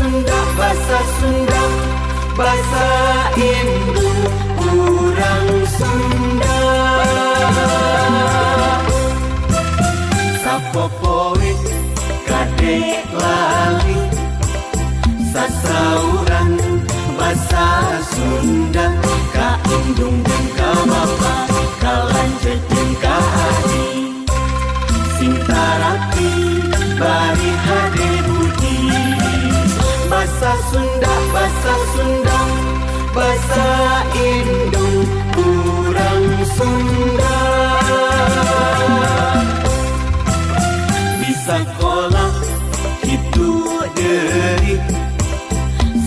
Sunda, basa Sunda, basa Indung urang Sunda. Sapopoe kadek lali sasauran basa Sunda, ka indung jeung ka bapa, ka lanceuk jeung ka adi, sing tarapi bari hade budi. Basa Sunda, basa Sunda, basa Indung urang Sunda. Di sakola kitu deui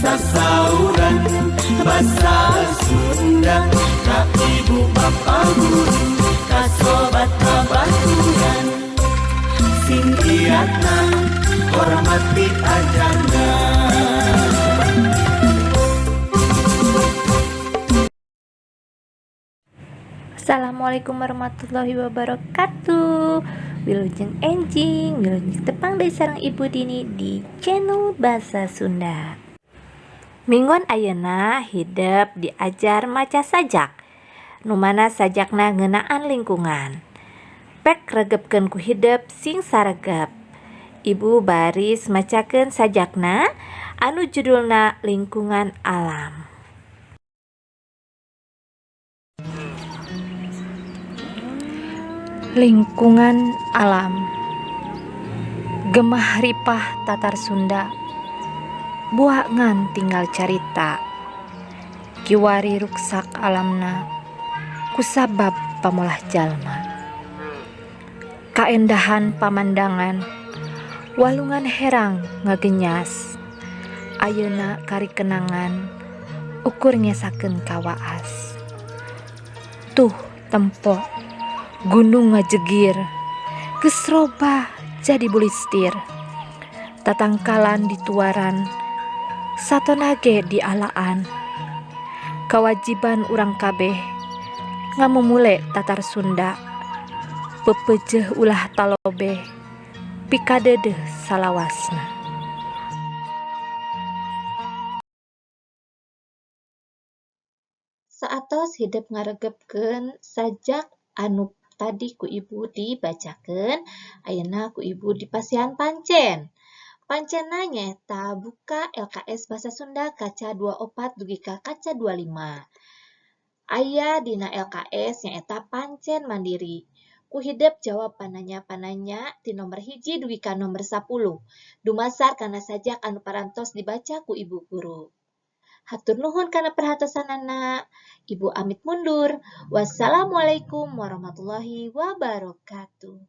sasauran basa Sunda, ka ibu bapa guru, ka sobat babaturan, sing giatna hormati ajarna. Assalamualaikum warahmatullahi wabarakatuh. Wilujeng enjing, wilujeng tepang deui sareng Ibu Dini di channel Bahasa Sunda. Mingguan ayeuna hidep diajar maca sajak, nu mana sajakna ngeunaan lingkungan. Pek regepkeun ku hidep sing saregep. Ibu baris macakeun sajakna anu judulna Lingkungan Alam. Lingkungan alam. Gemah ripah tatar Sunda, buah ngan tinggal carita, kiwari ruksak alamna kusabab pamolah jalma. Kaendahan pamandangan walungan herang ngagenyas, ayeuna kari kenangan ukur ngesakeun kawaas. Tuh tempo gunung ngajegir, geus robah jadi bulistir, tatangkalan dituaran satona ge dialaan. Kawajiban urang kabeh ngamumule tatar Sunda, pepeujeuh ulah talobeh pikadeudeuh salawasna. Saatos hidep ngaregepkeun sajak anu tadi ku ibu dibacakeun, ayeuna ku ibu dipasihan pancen. Pancenna nyaeta buka LKS Bahasa Sunda kaca 24 dugi ka kaca 25. Aya dina LKS nyaeta pancen mandiri. Ku hidep jawab pananya-pananya ti nomor 1 dugi ka nomor 10. Dumasar kana sajak anu parantos dibaca ku ibu guru. Hatur nuhun kana perhatosanana. Ibu amit mundur. Wassalamualaikum warahmatullahi wabarakatuh.